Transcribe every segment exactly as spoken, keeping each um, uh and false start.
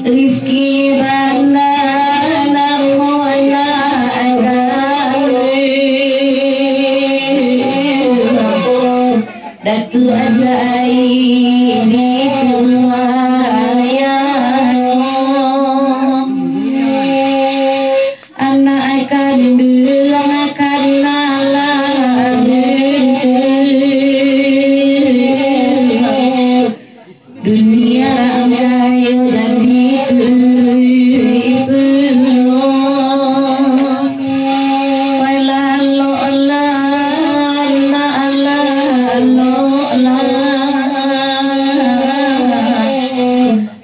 Rizki bana namo anak Datu Saidi tu wayahno. Anak kanduang kana lah renteh. Dunia rang kayo jadi turuik pulo. Wai lalok lah, nak lalok lah.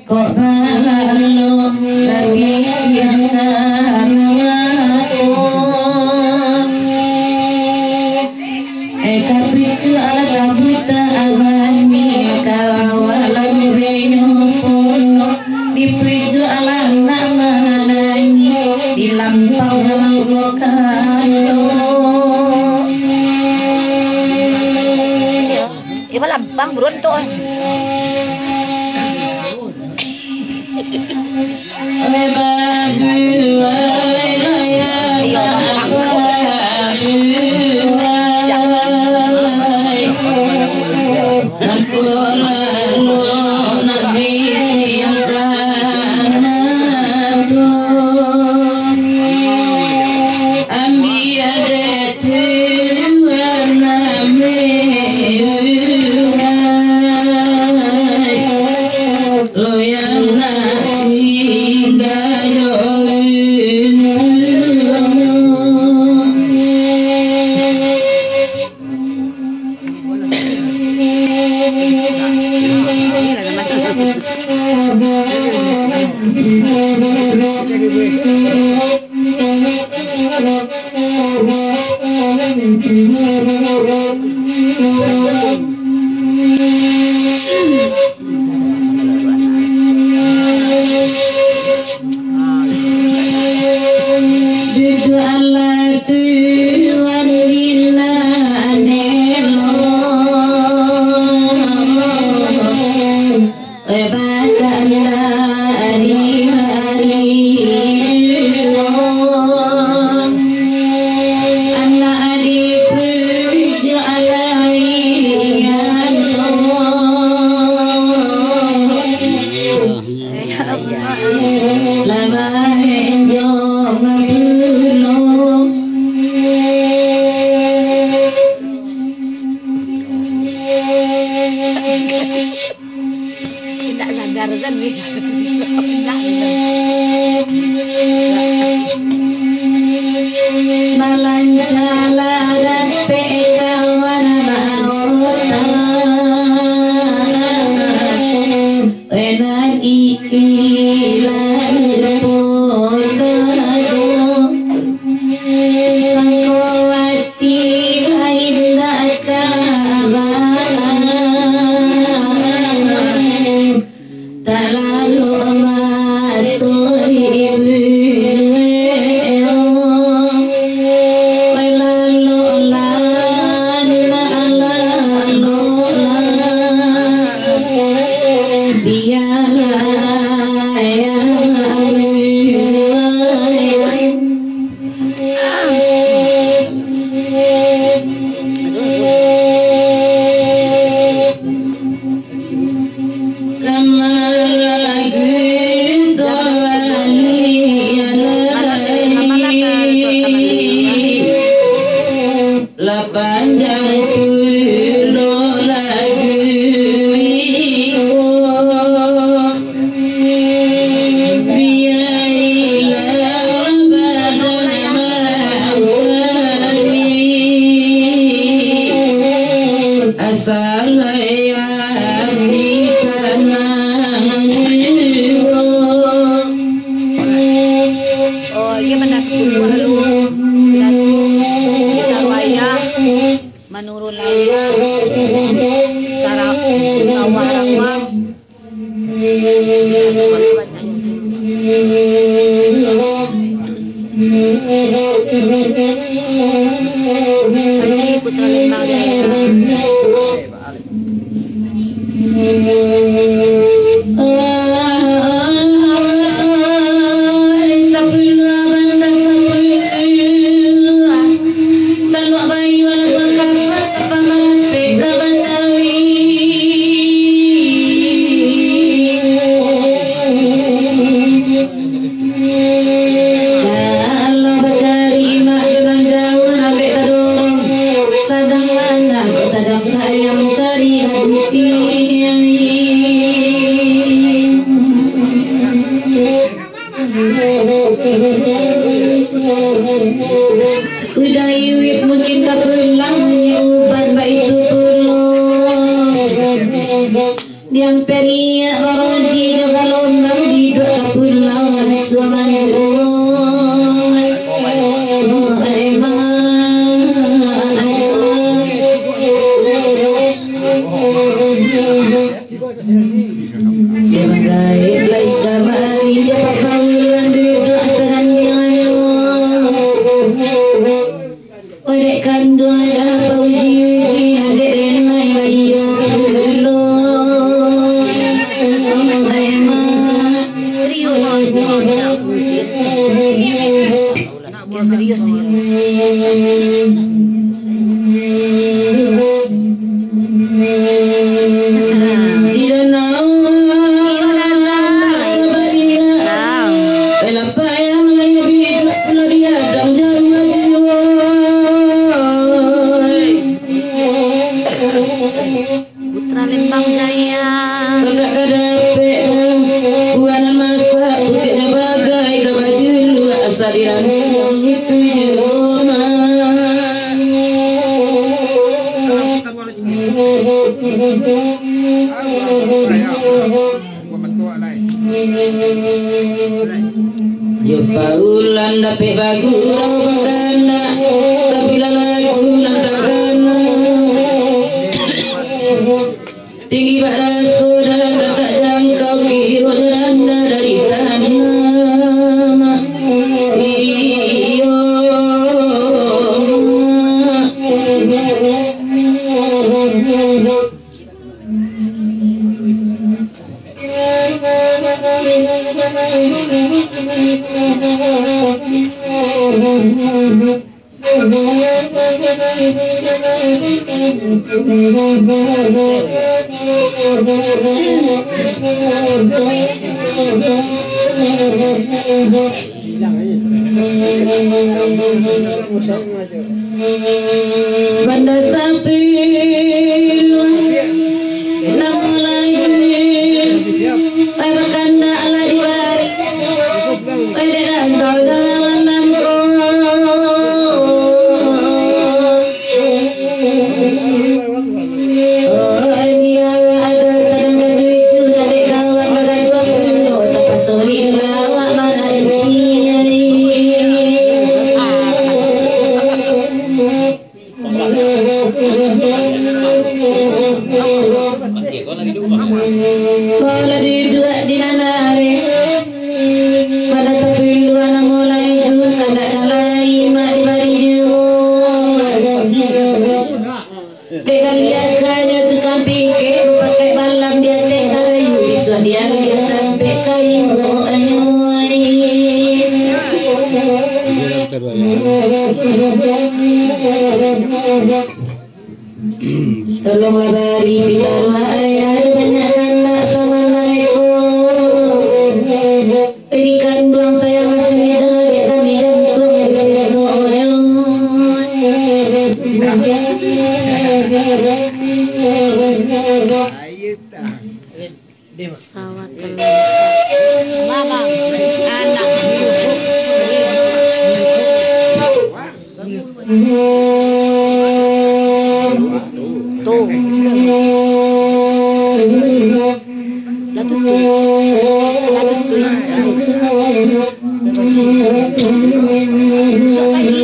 Kok balalo labiah ciang ka mako. Eh, kapicu alah tabuta abani, kawalan benyo pono, dipuju alah nak manangi, dilampau mangko kato. Eh, balampang, buruan tu, eh. Duduak alah tuan di nan elok. Batanda di hari juo, anak dipuju alai anto. Lah baenjong pulo. Indak sadar san, wih. Indak sadar. Balancalah rapek kawan baota. Enan ikilah lupo sajo. Sangko ati indak ka balang. Talalu mato ibu. Lalu lana, lalu lana. Biarlah yang Lah panjang pulo lagu iko. Sapuluah banda sapuluah, taluak bayu alah mangkapat, tapak malapeh ka Bantawi. Kalau bakari imak jo nan jauah, ambek tadorong, sadang anak kok sadang sayang cari hati. Udah iwik mungkin ka pulang, uban baitu pulo. Diamperiak barodi jo galombang, diduak ka pulau suaman. Siang gaib lai kamari, jo papaulan duduak sagantiang ayo. Odek kanduang dah pauji-uji, adek denai bayo dulu. Serius. Yo, serius ni. Putra Lembang Jaya. Ndak ka dapek buah nan masak, putiaknyo bagai ka badulu, asa dirantiang itu juo mah. Jo paulan dapek bagurau bakanak, sabilang lagu nan takana. Tinggi bak raso, dalam tak tajangkau, kironyo randah dari tanah. Iyo. Banda sapiluah namo lai, ai bakandak lah dibari, ai dek rantau dalam nangko. Oh, dia ada sadang katuju, nak dek kawan bagaduah pulo, tapaso lilawak malah dikiai. Malah diduak di nanare, pada sapuluah namo lai tu, kandak kalai mak dibari juo. Dek galiak kayo tukang pingke, bapakai balam di ateh karayu, bisuak dialiak tampek kayu, ayo ai. Tolonglah bari pitaruah ai, ado banyak kandak samanareko. Di kanduang sayang masih muda, dek kami gantuang di sisok. Sawah telur. Babang. Anak. Tu. Lah tutuik. Lah tutuik. Besok pagi.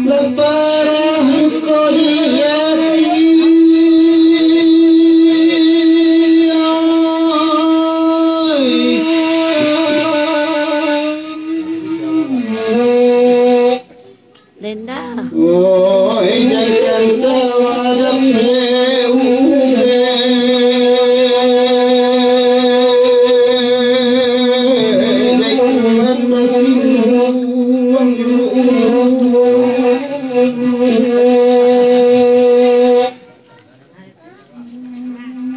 Lapar luko di ati.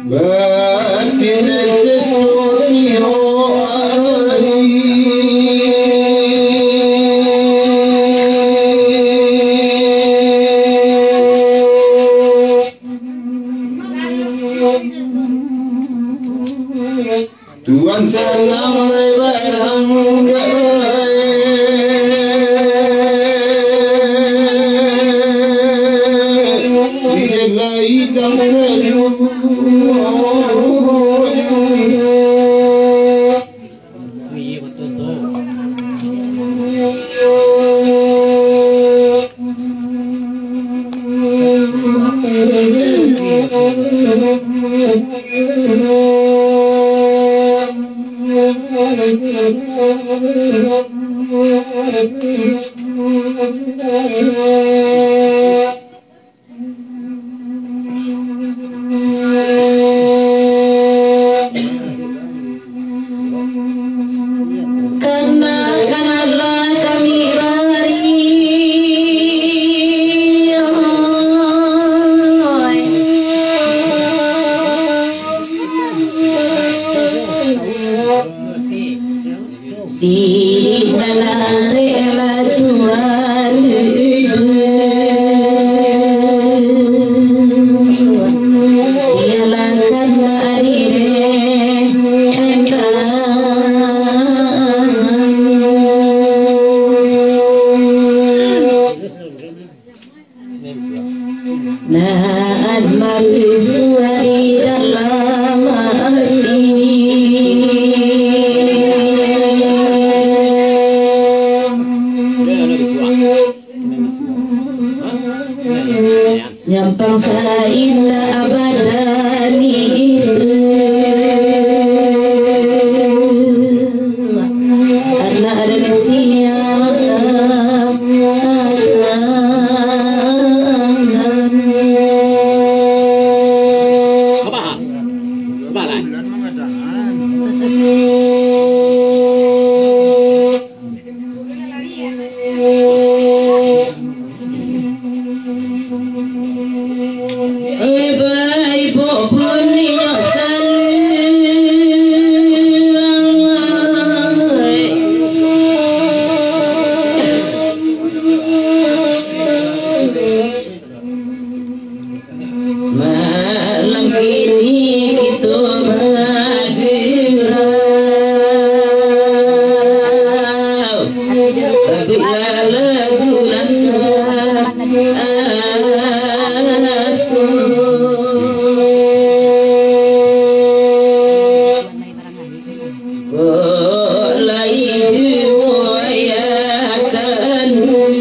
Batin sesotio ari. Tuan salam lai barang gai. Lai dang kayu. Kana, kanalah kami bari. Di dalam rela Tuhan, ialah karena diri. Naat marisuari dalam hati. Nyampang saindak badani isu. Anak dari siapa? Malam kini kito bagurau, sabuiklah lagu nan aso. Kok lai juo ayah kandung.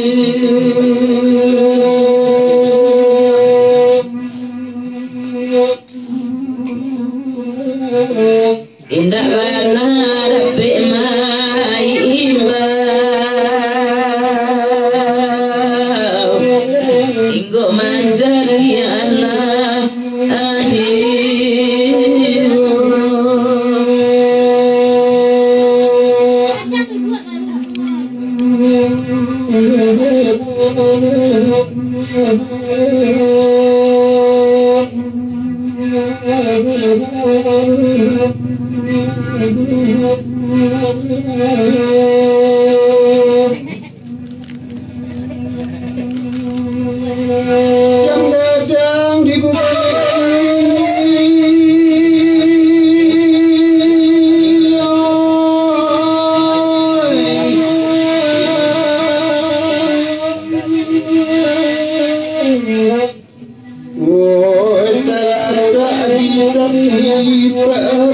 Indak bana dapek maimbau, inggo manjadi anak. Yang gadang di bukik. Woi, talatak di tapi pakan,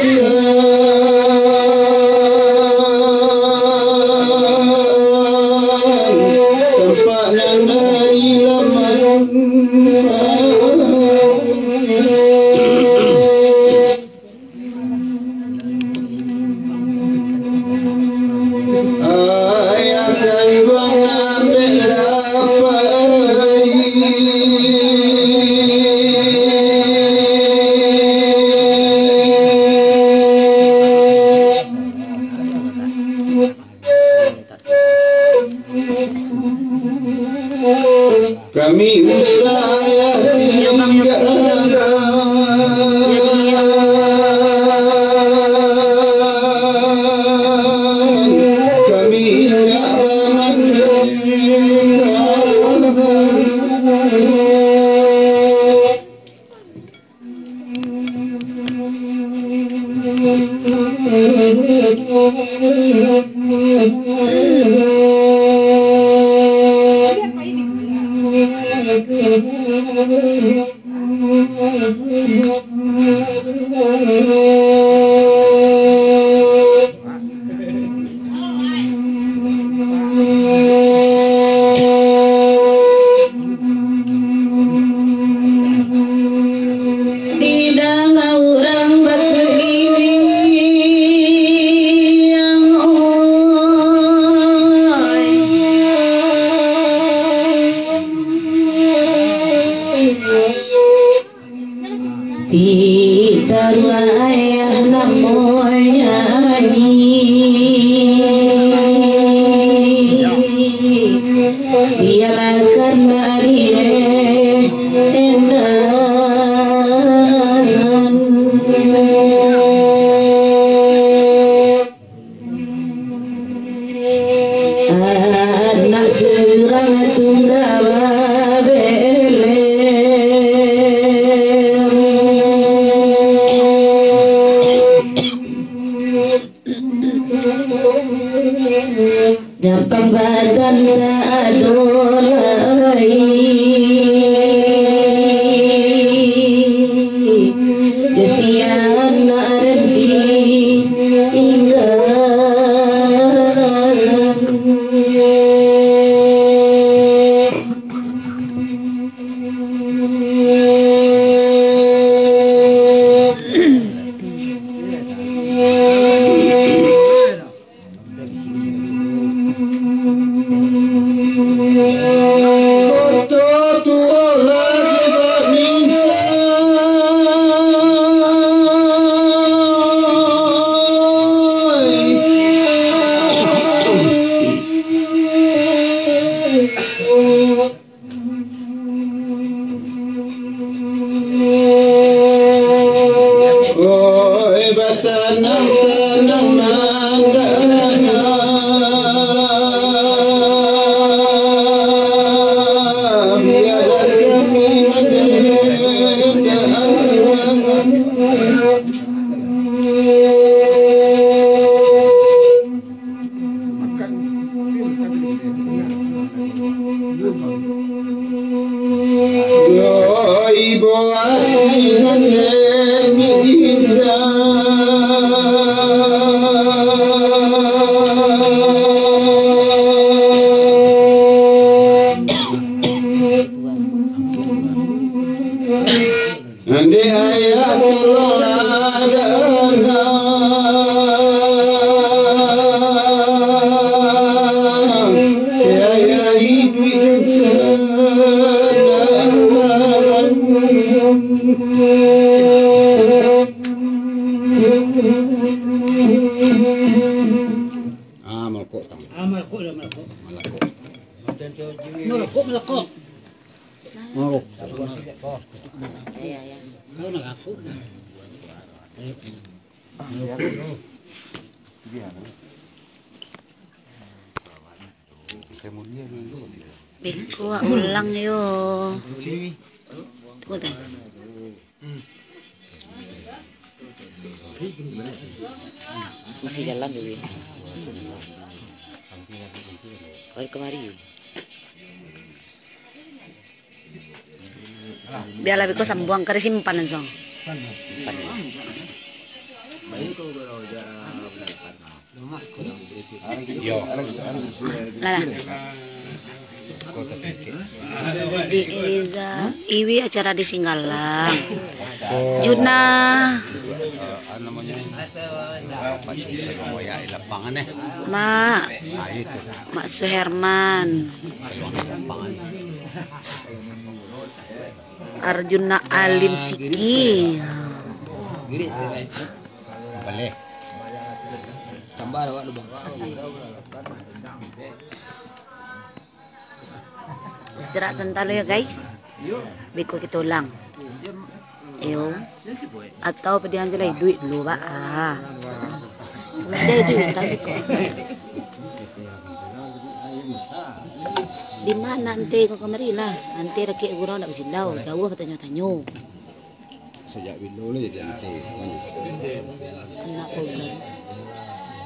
tampak nan dari laman. Ayah kandung ambek lapari. Tidak urang bakeliling, oi. Pitaruah ayah namonyo Aji. Biarlah kanari endahan. Anak surang tu ndak babelek. Gampang badan tak ado lai. Kasian nak renti tinggalan. Oi, batanang-tanang nan dangah, biarlah kami mandendang. Yo, ibo ati nan indah. Andai ayah tolong adakah, ayah iduik dan sadang. Ah, malakok tang. Ah, malakok lah, malakok. Malakok. Malakok, malakok. Malakok. Kau nak aku? Beko ulang yo. Tunggu, tunggu. Masih jalan dulu ya. Kali kemari. Biarlah beko sambuang, kada simpan langsung. Yo. Lah, lah. Iza, iwi acara di Singgalang. Juna. Mak. Mak Suherman. Arjuna Alim Siki. Boleh. Tambah awak lu, Bang. Istirahat sebentar dulu ya, guys. Beko kita ulang. Yo. Atau padian je lah iduik dulu, Pak. Ah. Udah iduik, tak siko. Di mana ante kau kemari lah? Ante rakik gurau nak basilau, jauh batanyo-tanyo. Sajak bilo lah jadi ente, mano? Anak Paulan.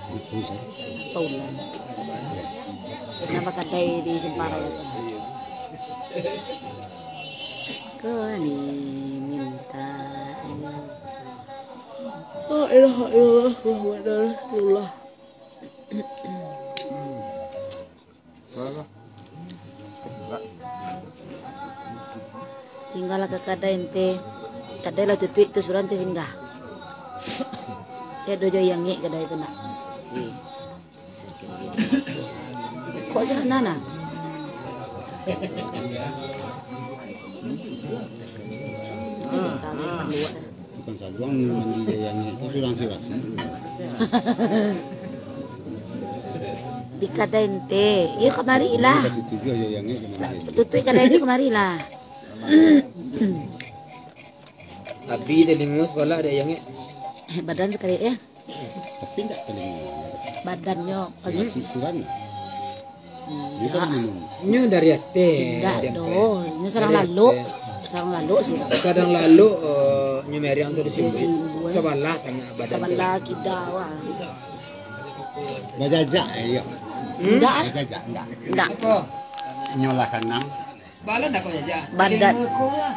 Anak Paulan? Paulan. Yo. Nan bakadai di Jepara tu. Kau ni minta ini. La ilaha illallah Muhammadur Rasulullah. Singgahlah ka kadai ente. Kadai lah tutuik tu, suruah ente singgah. Ado jo Yang Ngek kadai tu nak. Kok sana nah? Tarik paluak dah. Bukan sabuang mandi yang itu surang sirasi. Di kadai ente. Iyo, kamari lah. Kasih tujuh aja yang ini kemana? Tutuik kadai itu, kamari lah. Abi dah lingus pala ada yang ini. Eh, badan sekali ya. Tapi ndak telingo. Badannyo. Nasi kurang. Hmm, Dia kan ya. Minum. Nyo dari ateh. Indak doh. Nyo sarang lalok. Sarang lalok sih. Kadang lalok, eh, nyo meriang tu di Di sini. Sini, eh. Sabalah tangah badan. Sabalah kida wah. Bajajak, eh, yo. Hmm? Indak. Bajajak, indak. Indak. Apa? Nyolah sanang. Balan dah kau jajak. Badan. Telingo kau lah.